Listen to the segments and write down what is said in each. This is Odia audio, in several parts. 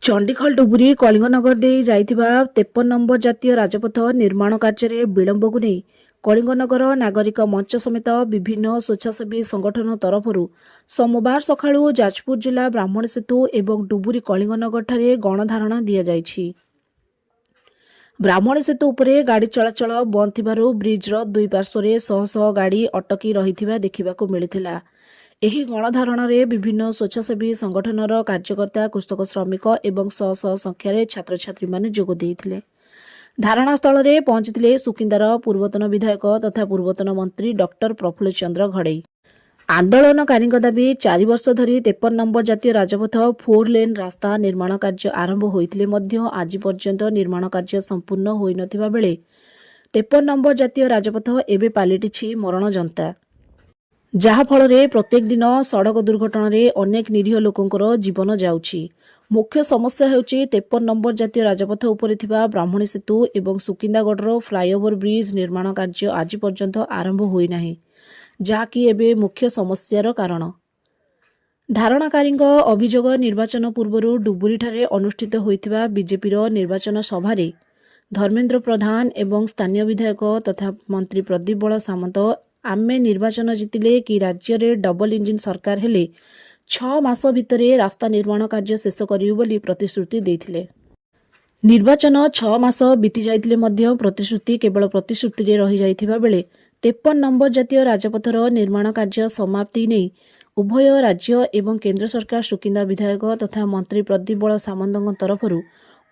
ଚଣ୍ଡିଖୋଲ ଡୁବୁରି କଳିଙ୍ଗନଗର ଦେଇ ଯାଇଥିବା 53 ନମ୍ବର ଜାତୀୟ ରାଜପଥ ନିର୍ମାଣ କାର୍ଯ୍ୟରେ ବିଳମ୍ବକୁ ନେଇ କଳିଙ୍ଗନଗର ନାଗରିକ ମଞ୍ଚ ସମେତ ବିଭିନ୍ନ ସ୍ୱେଚ୍ଛାସେବୀ ସଂଗଠନ ତରଫରୁ ସୋମବାର ସକାଳୁ ଯାଜପୁର ଜିଲ୍ଲା ବ୍ରାହ୍ମଣୀ ସେତୁ ଏବଂ ଡୁବୁରି କଳିଙ୍ଗନଗରଠାରେ ଗଣଧାରଣା ଦିଆଯାଇଛି। ବ୍ରାହ୍ମଣୀ ସେତୁ ଉପରେ ଗାଡ଼ି ଚଳାଚଳ ବନ୍ଦ ଥିବାରୁ ବ୍ରିଜ୍ର ଦୁଇ ପାର୍ଶ୍ୱରେ ଶହ ଶହ ଗାଡ଼ି ଅଟକି ରହିଥିବା ଦେଖିବାକୁ ମିଳିଥିଲା। ଏହି ଗଣଧାରଣାରେ ବିଭିନ୍ନ ସ୍ୱେଚ୍ଛାସେବୀ ସଂଗଠନର କାର୍ଯ୍ୟକର୍ତ୍ତା, କୃଷକ, ଶ୍ରମିକ ଏବଂ ଶହ ଶହ ସଂଖ୍ୟାରେ ଛାତ୍ରଛାତ୍ରୀମାନେ ଯୋଗ ଦେଇଥିଲେ। ଧାରଣାସ୍ଥଳରେ ପହଞ୍ଚିଥିଲେ ସୁକିନ୍ଦାର ପୂର୍ବତନ ବିଧାୟକ ତଥା ପୂର୍ବତନ ମନ୍ତ୍ରୀ ଡକ୍ଟର ପ୍ରଫୁଲ୍ଲ ଚନ୍ଦ୍ର ଘଡ଼େଇ। ଆନ୍ଦୋଳନକାରୀଙ୍କ ଦାବି, 4 ବର୍ଷ ଧରି 53 ନମ୍ବର ଜାତୀୟ ରାଜପଥ ଫୋର୍ ଲେନ୍ ରାସ୍ତା ନିର୍ମାଣ କାର୍ଯ୍ୟ ଆରମ୍ଭ ହୋଇଥିଲେ ମଧ୍ୟ ଆଜି ପର୍ଯ୍ୟନ୍ତ ନିର୍ମାଣ କାର୍ଯ୍ୟ ସମ୍ପୂର୍ଣ୍ଣ ହୋଇନଥିବା ବେଳେ 53 ନମ୍ବର ଜାତୀୟ ରାଜପଥ ଏବେ ପାଲଟିଛି ମରଣଯନ୍ତା, ଯାହାଫଳରେ ପ୍ରତ୍ୟେକ ଦିନ ସଡ଼କ ଦୁର୍ଘଟଣାରେ ଅନେକ ନିରୀହ ଲୋକଙ୍କର ଜୀବନ ଯାଉଛି। ମୁଖ୍ୟ ସମସ୍ୟା ହେଉଛି, 53 ନମ୍ବର ଜାତୀୟ ରାଜପଥ ଉପରେ ଥିବା ବ୍ରାହ୍ମଣୀ ସେତୁ ଏବଂ ସୁକିନ୍ଦାଗଡ଼ର ଫ୍ଲାଇଓଭର ବ୍ରିଜ୍ ନିର୍ମାଣ କାର୍ଯ୍ୟ ଆଜି ପର୍ଯ୍ୟନ୍ତ ଆରମ୍ଭ ହୋଇନାହିଁ, ଯାହାକି ଏବେ ମୁଖ୍ୟ ସମସ୍ୟାର କାରଣ। ଧାରଣାକାରୀଙ୍କ ଅଭିଯୋଗ, ନିର୍ବାଚନ ପୂର୍ବରୁ ଡୁବୁରିଠାରେ ଅନୁଷ୍ଠିତ ହୋଇଥିବା ବିଜେପିର ନିର୍ବାଚନ ସଭାରେ ଧର୍ମେନ୍ଦ୍ର ପ୍ରଧାନ ଏବଂ ସ୍ଥାନୀୟ ବିଧାୟକ ତଥା ମନ୍ତ୍ରୀ ପ୍ରଦୀପ ବଳ ସାମନ୍ତ ଆମେ ନିର୍ବାଚନ ଜିତିଲେ କି ରାଜ୍ୟରେ ଡବଲ ଇଞ୍ଜିନ୍ ସରକାର ହେଲେ 6 ମାସ ଭିତରେ ରାସ୍ତା ନିର୍ମାଣ କାର୍ଯ୍ୟ ଶେଷ କରିବୁ ବୋଲି ପ୍ରତିଶ୍ରୁତି ଦେଇଥିଲେ। ନିର୍ବାଚନ 6 ମାସ ବିତି ଯାଇଥିଲେ ମଧ୍ୟ ପ୍ରତିଶ୍ରୁତି କେବଳ ପ୍ରତିଶ୍ରୁତିରେ ରହିଯାଇଥିବା ବେଳେ 53 ନମ୍ବର ଜାତୀୟ ରାଜପଥର ନିର୍ମାଣ କାର୍ଯ୍ୟ ସମାପ୍ତି ନେଇ ଉଭୟ ରାଜ୍ୟ ଏବଂ କେନ୍ଦ୍ର ସରକାର, ସୁକିନ୍ଦା ବିଧାୟକ ତଥା ମନ୍ତ୍ରୀ ପ୍ରଦୀପ ବଳ ସାମନ୍ତଙ୍କ ତରଫରୁ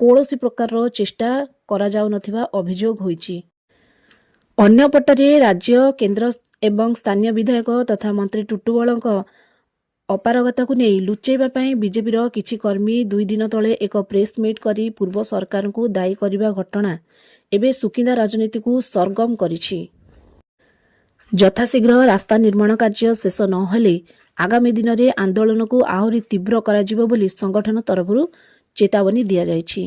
କୌଣସି ପ୍ରକାରର ଚେଷ୍ଟା କରାଯାଉନଥିବା ଅଭିଯୋଗ ହୋଇଛି। ଅନ୍ୟପଟରେ ରାଜ୍ୟ, କେନ୍ଦ୍ର ଏବଂ ସ୍ଥାନୀୟ ବିଧାୟକ ତଥା ମନ୍ତ୍ରୀ ଟୁଟୁବଳଙ୍କ ଅପାରଗତାକୁ ନେଇ ଲୁଚାଇବା ପାଇଁ ବିଜେପିର କିଛି କର୍ମୀ 2 ଦିନ ତଳେ ଏକ ପ୍ରେସମିଟ୍ କରି ପୂର୍ବ ସରକାରଙ୍କୁ ଦାୟୀ କରିବା ଘଟଣା ଏବେ ସୁକିନ୍ଦା ରାଜନୀତିକୁ ସରଗରମ କରିଛି। ଯଥାଶୀଘ୍ର ରାସ୍ତା ନିର୍ମାଣ କାର୍ଯ୍ୟ ଶେଷ ନହେଲେ ଆଗାମୀ ଦିନରେ ଆନ୍ଦୋଳନକୁ ଆହୁରି ତୀବ୍ର କରାଯିବ ବୋଲି ସଂଗଠନ ତରଫରୁ ଚେତାବନୀ ଦିଆଯାଇଛି।